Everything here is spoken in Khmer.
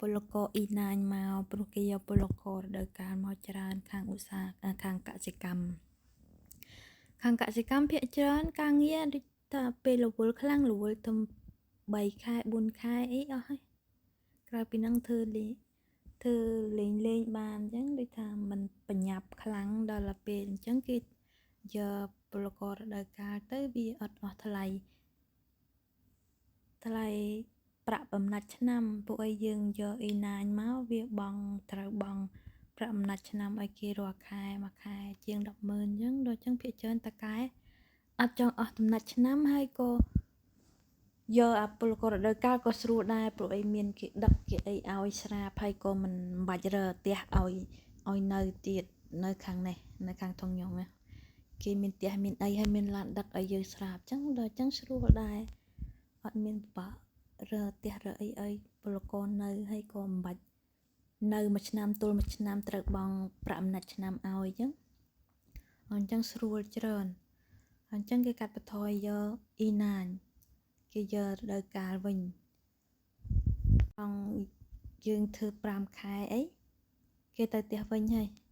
ពលករ E9 មកព្រោះគេយកពលកររដូវកាលមកច្រើនខាងឧស្សាហខាងកសិកម្មខាងកសិកម្មភាគច្រើនការងារដូចថាពេលរវល់ខ្លាំងរវល់ទៅ3ខែ4ខែអីអស់ហើយក្រៅពីហ្នឹងធ្វើលេងធ្វើលេងលេងបានអញ្ចឹងដូចថាมันបញ្ញាប់ខ្លាំងដល់ពេលអញ្ចឹងគេយកពលកររដូវកាលទៅវាអត់អស់ថ្លៃថ្លៃប្រាក់បំណាច់ឆ្នាំពួកអីយើងយក E9 មកវាបង់ត្រូវបង់ប្រាក់បំណាច់ឆ្នាំឲ្យគេរាល់ខែមួយខែជាង100,000អញ្ចឹងដល់អញ្ចឹងភាគច្រើនតកែអត់ចង់អស់ដំណាច់ឆ្នាំហើយក៏យកអាពលកររដូវកាលក៏ស្រួលដែរព្រោះអីមានគេដឹកគេអីឲ្យស្រាបហើយក៏មិនបាច់រើផ្ទះឲ្យឲ្យនៅទៀតនៅខាងនេះនៅខាងថងញងណាគេមានផ្ទះមានអីហើយមានឡានដឹកឲ្យយើងស្រាបអញ្ចឹងដល់អញ្ចឹងស្រួលដែរអត់មានពិបាករើផ្ទះរើអីឲ្យពលករនៅហើយក៏មិនបាច់នៅមួយឆ្នាំទល់មួយឆ្នាំត្រូវបង់ប្រាក់អំណាច់ឆ្នាំឲ្យអញ្ចឹងអញ្ចឹងស្រួលច្រើនអញ្ចឹងគេកាត់បន្ថយយក E9 គេយករដូវកាលវិញអង្គយើងធ្វើ5ខែអីគេទៅផ្ទះវិញហើយ។